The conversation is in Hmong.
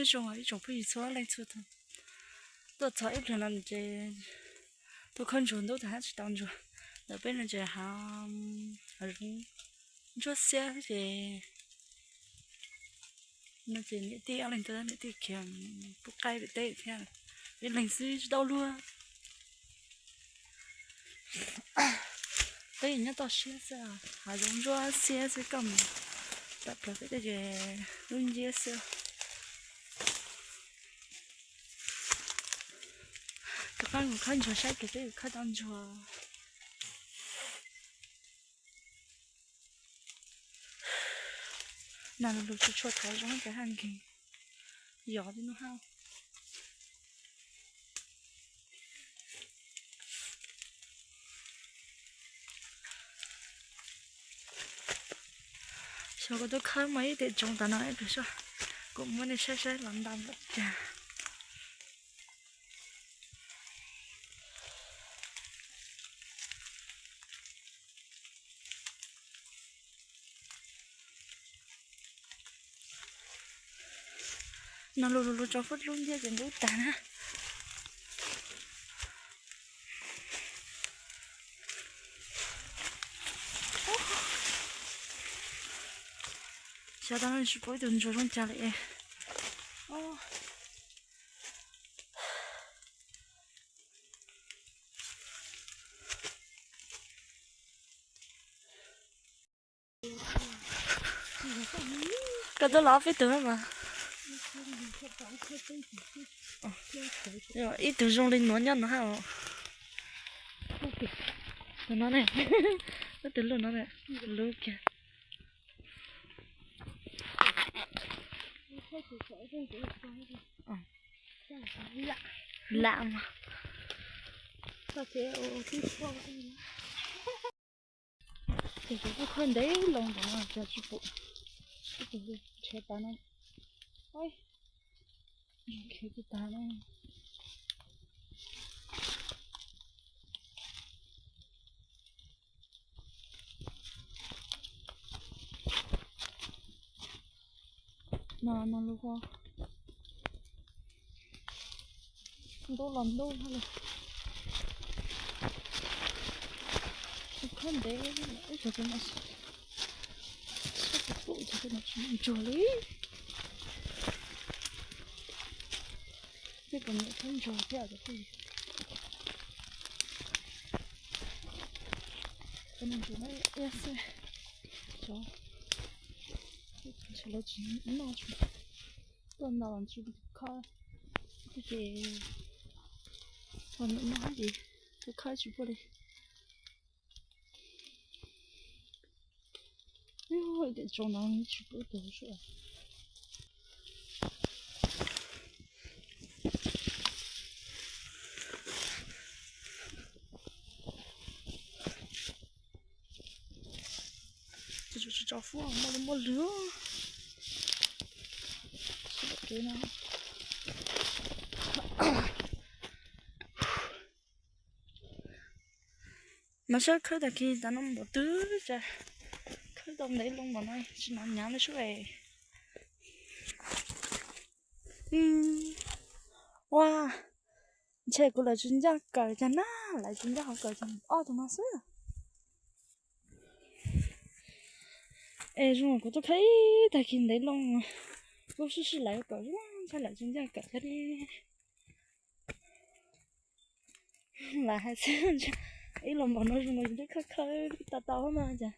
Zoo ib tsoom phooj ywg txhua leej txhua tus, tuaj txog ib pliag no ces tuaj khawb ntsuag ntub tag hab tsis tau ntsuag. Ntawm peb no ces hav zoov ntsuab xiab ces no ces niam tij ob leeg tuaj, niam tij khiav pub qaib pem teb thiab, ib leeg xwb tsis tau luag. Peb nyob toj siab xwb, hav zoov ntsuab xiab xwb, koj mus tawm plaws pem teb ces lub nciab xwb. Rov qab mus khawb ntsuag saib kis peb yuav khawb tau ntsuag. Nag lug lug tsis tshua thov zoo ces haj nkeeg yos tib nub hab. Xyov kuv tub khawb muaj ib tiam tsoov tas no ib pliag seb, kuv muab nej saib saib los nta npaum cas. No lug lug lug tso fuab lub nciab ces ntub tag na. Xyov tau tsis pom ib tug ntsuag zoo cas li. Koj twb los peb tug mas. Ib tug zoo li nuav nyob no hab. Tus no ne, tus lub no ne, lub kiag. Lam mas. Ces kuv kuj khawb ntev loo ntawm no cas tsis pom ib tug nrhiav tas no. Khiav tsis tas no. No no lug ho ntub los ntub hab li. Khawb ntev ib tug no, tsis pom tus no tsis muaj ntsuag li. Peb kuj nyiam khawb ntsuag thiab os. Khawb ntsuag no iab xwb, cov ntsuag lawv tsis noj, tuaj nta los tsis khawb, ces ho noj ces tuaj khawb tsis puaj li. Ib tiam tsoov no tsis pub tug sua. Tsis tso fuab muaj lub muaj lwg. Sib dam kev no. Mas saib khawb tag kis tas no npaum twg, khawb tau ntev loo npaum no tsis hnov nyav li sub es. Ua, ntshe kuv lawv tsis ncaj kawm cas na, lawv tsis ncaj qhov kawm ces ob tug no xwb. Es zoo kuv tuaj khawb ib tag kis ntev loo, kuv sib sib lawv kawm zoo ntshai lawv tsis ncaj kawm thiab li. Lawv hais xwb, ib los npaum no zoo no yus twb khawb khawb tau tau no cas.